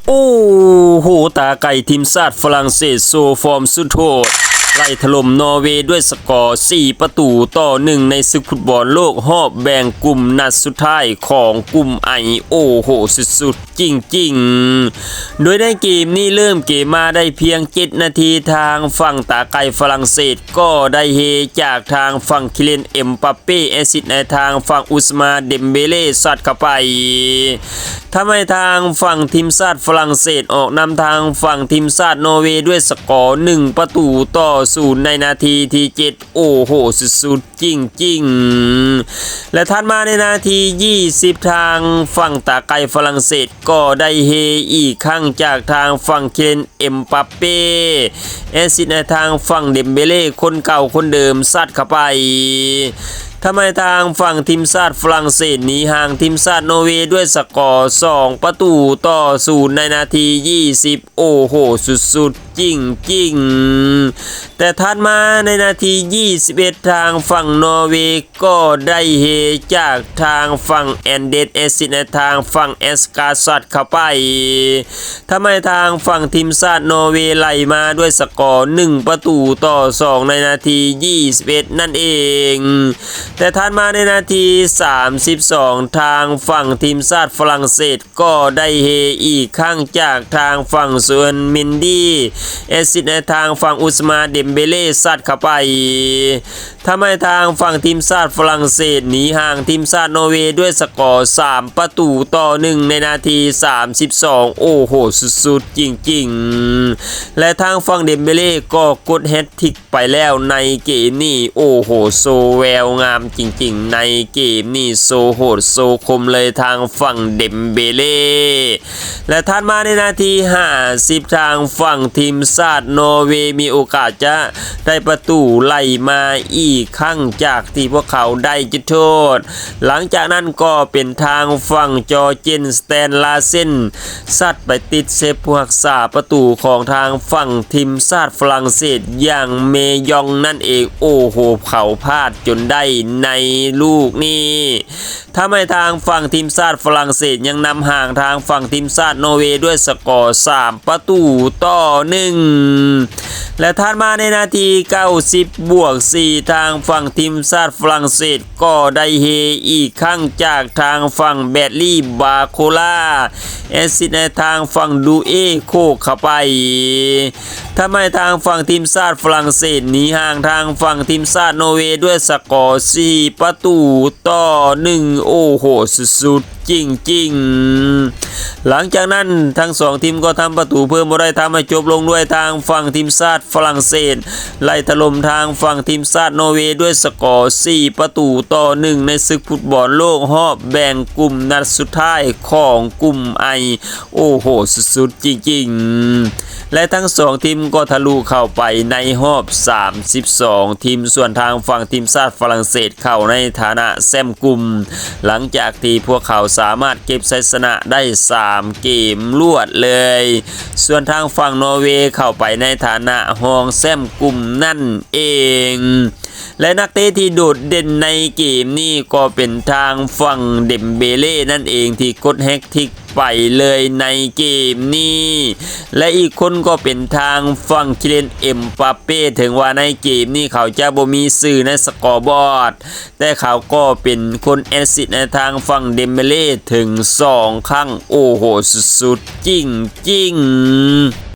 ໂອ້ໂຫ ຕາໄກ່ ທີມຊາດຝຣັ່ງເສດໂຊຟອມສຸດໂຫດ ໄລ່ຖະຫຼົ່ມນໍເວດ້ວຍສະກໍສີ່ປະຕູຕໍ່ໜຶ່ງ ໃນສຶກຟຸດບອນໂລກຮອບແບ່ງກຸ່ມນັດສຸດທ້າຍຂອງກຸ່ມໄອ ໂອ້ໂຫ ສຸດໆ ຈິງໆ. ໂດຍໃນເກມນີ້ເລີ່ມເກມມາໄດ້ພຽງເຈັດນາທີ ທາງຝັ່ງຕາໄກ່ຝຣັ່ງເສດກໍໄດ້ເຮຈາກທາງຝັ່ງ ຄິລຽນ ເອັມປາເປ້ ແອດຊິດໃຫ້ທາງຝັ່ງ ອຸສມານ ເດັມເບເລ ຊັດເຂົ້າໄປ ທຳໃຫ້ທາງຝັ່ງທີມຊາດຝຣັ່ງເສດອອກນຳທາງຝັ່ງທີມຊາດນໍເວດ້ວຍສະກໍໜຶ່ງປະຕູຕໍ່ສູນ ໃນນາທີທີເຈັດ ໂອ້ໂຫ ສຸດໆ ຈິງໆ ແລະ ຖັດມາໃນນາທີຊາວ ທາງຝັ່ງຕາໄກ່ຝຣັ່ງເສດກໍໄດ້ເຮອີກຄັ້ງຈາກທາງຝັ່ງ ຄິລຽນ ເອັມປາເປ້ ແອດຊິດໃຫ້ທາງຝັ່ງ ເດັມເບເລ ຄົນເກົ່າຄົນເດີມ ຊັດເຂົ້າໄປ ທຳໃຫ້ທາງຝັ່ງທີມຊາດຝຣັ່ງເສດໜີຫ່າງທີມຊາດນໍເວດ້ວຍສະກໍສອງປະຕູຕໍ່ສູນ ໃນນາທີຊາວ ໂອ້ໂຫ ສຸດໆ ຈິງໆ. ແຕ່ຖັດມາໃນນາທີຊາວເອັດ ທາງຝັ່ງນໍເວກໍໄດ້ເຮຈາກທາງຝັ່ງ ແອນເດຣສ ແອດຊິດໃຫ້ທາງຝັ່ງ ແອສກາ ຊັດເຂົ້າໄປ ທຳໃຫ້ທາງຝັ່ງທີມຊາດນໍເວໄລ່ມາດ້ວຍສະກໍໜຶ່ງປະຕູຕໍ່ສອງ ໃນນາທີຊາວເອັດນັ້ນເອງ. ແຕ່ຖັດມາໃນນາທີຊາວສອງ ທາງຝັ່ງທີມຊາດຝຣັ່ງເສດກໍໄດ້ເຮອີກຄັ້ງຈາກທາງຝັ່ງ ໂຊແອນ ເມັນດີ ແອດຊິດໃຫ້ທາງຝັ່ງ ອຸສມານ ເດັມເບເລ ຊັດເຂົ້າໄປ ທຳໃຫ້ທາງຝັ່ງທີມຊາດຝຣັ່ງເສດໜີຫ່າງທີມຊາດນໍເວດ້ວຍສະກໍສາມປະຕູຕໍ່ໜຶ່ງ ໃນນາທີຊາວສອງ ໂອ້ໂຫ ສຸດໆ ຈິງໆ ແລະ ທາງຝັ່ງ ເດັມເບເລ ກໍກົດແຮັດທຣິກໄປແລ້ວໃນເກມນີ້ ໂອ້ໂຫ ໂຊແວວງາມຈິງໆ ໃນເກມນີ້ ໂຊໂຫດໂຊຄົມເລີຍທາງຝັ່ງ ເດັມເບເລ. ແລະ ຖັດມາໃນນາທີຫ້າສິບ ທາງຝັ່ງທີມຊາດນໍເວມີໂອກາດຈະໄດ້ປະຕູໄລ່ມາອີກຄັ້ງ ຈາກທີ່ພວກເຂົາໄດ້ຈຸດໂທດ ຫຼັງຈາກນັ້ນກໍເປັນທາງຝັ່ງ ຈໍເຈນ ສະແຕນລາເຊັນ ຊັດໄປຕິດເຊບຜູ້ຮັກສາປະຕູຂອງທາງຝັ່ງທີມຊາດຝຣັ່ງເສດຢ່າງເມຢອງນັ້ນເອງ. ໂອ້ໂຫ ເຂົາພາດຈົນໄດ້ໃນລູກນີ້ ທຳໃຫ້ທາງຝັ່ງທີມຊາດຝຣັ່ງເສດຍັງນຳຫ່າງທາງຝັ່ງທີມຊາດນໍເວດ້ວຍສະກໍສາມປະຕູຕໍ່ໜຶ່ງ ແລະ ຖັດມາໃນນາທີເກົ້າສິບບວກສີ່ ທາງຝັ່ງທີມຊາດຝຣັ່ງເສດກໍໄດ້ເຮອີກຄັ້ງຈາກທາງຝັ່ງ ແບດລີ ບາໂຄລາ ແອດຊິດໃຫ້ທາງຝັ່ງ ດູເອ ໂຄກເຂົ້າໄປ ທຳໃຫ້ທາງຝັ່ງທີມຊາດຝຣັ່ງເສດໜີຫ່າງທາງຝັ່ງທີມຊາດນໍເວດ້ວຍສະກໍສີ່ປະຕູຕໍ່ໜຶ່ງ ໂອ້ໂຫ ສຸດໆ ຈິງໆ. ຫຼັງຈາກນັ້ນທັງສອງທີມກໍທຳປະຕູເພີ່ມບໍ່ໄດ້ ທຳໃຫ້ຈົບລົງດ້ວຍທາງຝັ່ງທີມຊາດຝຣັ່ງເສດໄລ່ຖະຫຼົ່ມທາງຝັ່ງທີມຊາດນໍເວດ້ວຍສະກໍສີ່ປະຕູຕໍ່ໜຶ່ງ ໃນສຶກຟຸດບອນໂລກຮອບແບ່ງກຸ່ມນັດສຸດທ້າຍຂອງກຸ່ມໄອ ໂອ້ໂຫ ສຸດໆ ຈິງໆ ແລະ ທັງສອງທີມກໍທະລຸເຂົ້າໄປໃນຮອບສາມສິບສອງທີມ ສ່ວນທາງຝັ່ງທີມຊາດຝຣັ່ງເສດເຂົ້າໃນຖານະແຊ້ມກຸ່ມ ຫຼັງຈາກທີ່ພວກເຂົາສາມາດເກັບໄຊຊະນະໄດ້ສາມເກມລວດເລີຍ ສ່ວນທາງຝັ່ງນໍເວເຂົ້າໄປໃນຖານະຮອງແຊ້ມກຸ່ມນັ້ນເອງ. ແລະ ນັກເຕະທີ່ໂດດເດັ່ນໃນເກມນີ້ກໍເປັນທາງຝັ່ງ ເດັມເບເລ ນັ້ນເອງ ທີ່ກົດແຮັດທຣິກໄປເລີຍໃນເກມນີ້ ແລະ ອີກຄົນກໍເປັນທາງຝັ່ງ ຄິລຽນ ເອັມປາເປ້ ເຖິງວ່າໃນເກມນີ້ເຂົາຈະບໍ່ມີຊື່ໃນສະກໍບອດ ແຕ່ເຂົາກໍເປັນຄົນແອັດຊິດໃຫ້ທາງຝັ່ງ ເດັມເບເລ ເຖິງສອງຄັ້ງ ໂອ້ໂຫ ສຸດໆ ຈິງໆ.